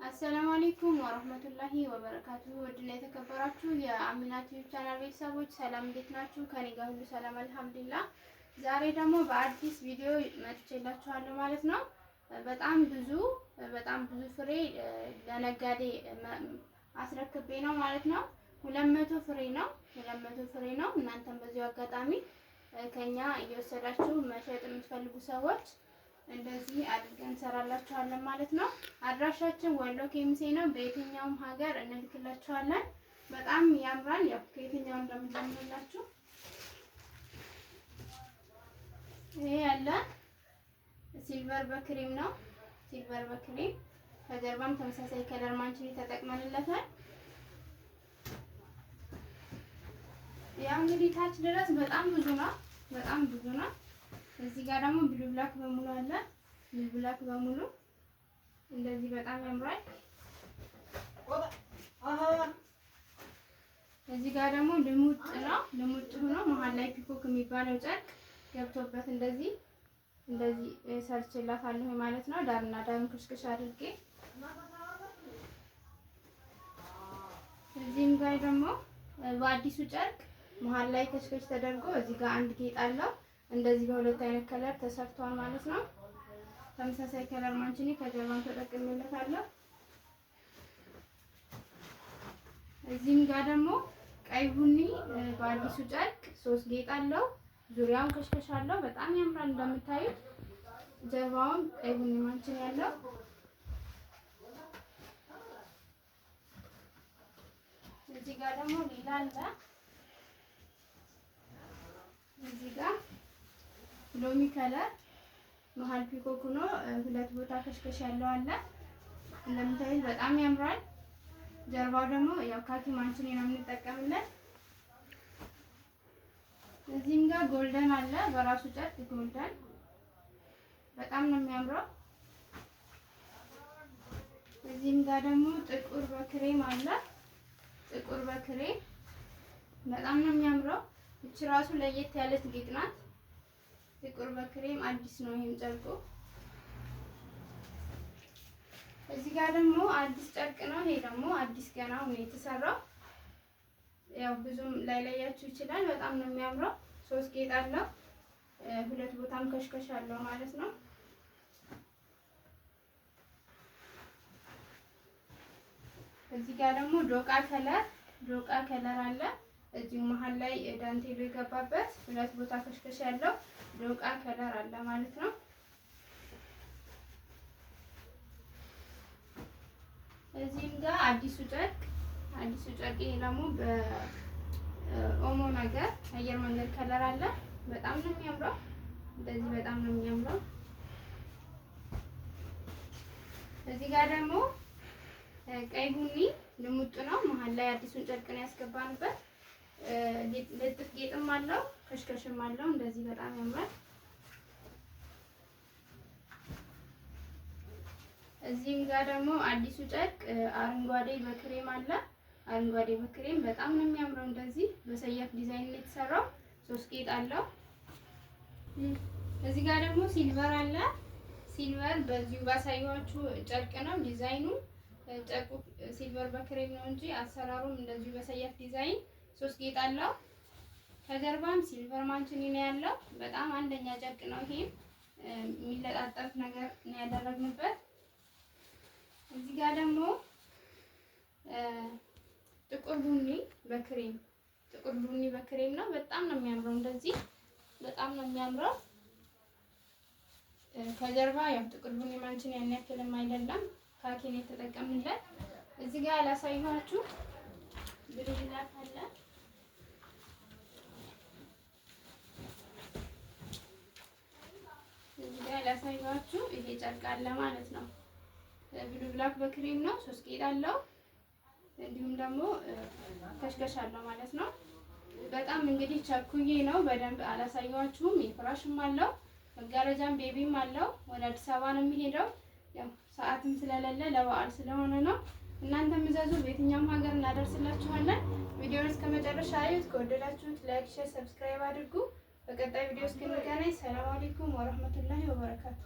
السلام عليكم ورحمة الله وبركاته። ውድና የተከበራችሁ የአሚና ቲዩብ ቻናል ቤተሰቦች ሰላም፣ እንዴት ናችሁ? ከኔ ጋር ሁሉ ሰላም አልሐምዱሊላህ። ዛሬ ደግሞ በአዲስ ቪዲዮ መጥቼላችኋለሁ ማለት ነው። በጣም ብዙ በጣም ብዙ ፍሬ ለነጋዴ አስረክቤ ነው ማለት ነው። 200 ፍሬ ነው፣ 200 ፍሬ ነው። እናንተም በዚሁ አጋጣሚ ከኛ እየወሰዳችሁ መሸጥ የምትፈልጉ ሰዎች እንደዚህ አድርገን እንሰራላችኋለን ማለት ነው። አድራሻችን ወሎ ኬሚሴ ነው። በየትኛውም ሀገር እንልክላችኋለን። በጣም ያምራል። ያው ከየትኛው እንደምጀምርላችሁ ይሄ ያለ silver በ cream ነው። Silver በ cream ከጀርባም ተመሳሳይ color ማንችኒ ተጠቅመንለታል። ያው እንግዲህ ታች ድረስ በጣም ብዙ ነው። በጣም ብዙ ነው። እዚህ ጋር ደግሞ blue black በሙሉ አለ። Blue black በሙሉ እንደዚህ በጣም ያምራል። እዚህ ጋር ደግሞ ልሙጥ ነው። ልሙጥ ሆኖ መሀል ላይ peacock የሚባለው ጨርቅ ገብቶበት እንደዚህ እንደዚህ ሰርቼላታለሁ ማለት ነው። ዳርና ዳሩን ክሽክሽ አድርጌ እዚህም ጋር ደግሞ በአዲሱ ጨርቅ መሀል ላይ ከሽከሽ ተደርጎ እዚህ ጋር አንድ ጌጥ አለው። እንደዚህ በሁለት አይነት color ተሰርቷል ማለት ነው። ተመሳሳይ color ማንችኒ ከጀርባም ተጠቅሜለታለሁ። እዚህም ጋር ደግሞ ቀይ ቡኒ በአዲሱ ጨርቅ ሶስት ጌጥ አለው። ዙሪያውን ከሽከሽ አለው። በጣም ያምራል እንደምታዩት። ጀርባውን ቀይ ቡኒ ማንችኒ ያለው። እዚህ ጋር ደግሞ ሌላ አለ። እዚህ ጋር ሎሚ color መሀል peacock ሆኖ ሁለት ቦታ ከሽከሽ ያለው አለ። እንደምታዩት በጣም ያምራል። ጀርባው ደግሞ ያው ካኪ ማንችኒ ነው የምንጠቀምለት። እዚህም ጋር golden አለ በራሱ ጨርቅ golden በጣም ነው የሚያምረው። እዚህም ጋር ደግሞ ጥቁር በክሬም አለ። ጥቁር በክሬም በጣም ነው የሚያምረው። እቺ ራሱ ለየት ያለች ጌጥ ናት። ጥቁር በክሬም አዲስ ነው ይሄም ጨርቁ። እዚህ ጋር ደግሞ አዲስ ጨርቅ ነው። ይሄ ደግሞ አዲስ ገና ነው የተሰራው። ያው ብዙም ላይለያችሁ ይችላል። በጣም ነው የሚያምረው። ሶስት ጌጥ አለው። ሁለት ቦታም ከሽከሽ አለው ማለት ነው። እዚህ ጋር ደግሞ ዶቃ color ዶቃ color አለ። እዚሁ መሀል ላይ ዳንቴሉ የገባበት ሁለት ቦታ ከሽከሽ ያለው ዶቃ color አለ ማለት ነው። እዚህም ጋር አዲሱ ጨርቅ አዲሱ ጨርቅ ይሄ ደግሞ በኦሞ ነገር አየር መንገድ color አለ። በጣም ነው የሚያምረው። እንደዚህ በጣም ነው የሚያምረው። እዚህ ጋር ደግሞ ቀይ ቡኒ ልሙጥ ነው። መሀል ላይ አዲሱን ጨርቅ ነው ያስገባንበት። ልጥፍ ጌጥም አለው ከሽከሽም አለው። እንደዚህ በጣም ያምራል። እዚህም ጋር ደግሞ አዲሱ ጨርቅ አረንጓዴ በክሬም አለ። አረንጓዴ በክሬም በጣም ነው የሚያምረው። እንደዚህ በሰያፍ ዲዛይን ነው የተሰራው። ሶስት ጌጥ አለው። እዚህ ጋር ደግሞ silver አለ። Silver በዚሁ ባሳየኋችሁ ጨርቅ ነው ዲዛይኑ። ጨርቁ silver በ cream ነው እንጂ አሰራሩም እንደዚሁ በሰያፍ ዲዛይን ሶስት ጌጥ አለው። ከጀርባም silver ማንችኒ ነው ያለው። በጣም አንደኛ ጨርቅ ነው። ይሄም የሚለጣጠፍ ነገር ነው ያደረግንበት። እዚህ ጋር ደግሞ ጥቁር ቡኒ በክሬም ጥቁር ቡኒ በክሬም ነው። በጣም ነው የሚያምረው። እንደዚህ በጣም ነው የሚያምረው። ከጀርባ ያው ጥቁር ቡኒ ማንችን ያን ያክልም አይደለም፣ ካኪን የተጠቀምንለት። እዚህ ጋር ያላሳየኋችሁ blue black አለ። እዚህ ጋር ያላሳየኋችሁ ይሄ ጨርቅ አለ ማለት ነው። Blue black በ cream ነው። ሶስት ጌጥ አለው። እንዲሁም ደግሞ ከሽከሽ አለው ማለት ነው። በጣም እንግዲህ ቸኩዬ ነው በደንብ አላሳየኋችሁም። የፍራሽም አለው መጋረጃም baby ም አለው። ወደ አዲስ አበባ ነው የሚሄደው። ያው ሰዓትም ስለሌለ ለበዓል ስለሆነ ነው። እናንተም እዘዙ፣ በየትኛውም ሀገር እናደርስላችኋለን። ቪዲዮውን እስከ መጨረሻ አዩት። ከወደዳችሁት like፣ share፣ subscribe አድርጉ። በቀጣይ ቪዲዮ እስክንገናኝ ሰላም አለይኩም ወረህመቱላሂ ወበረካቱ።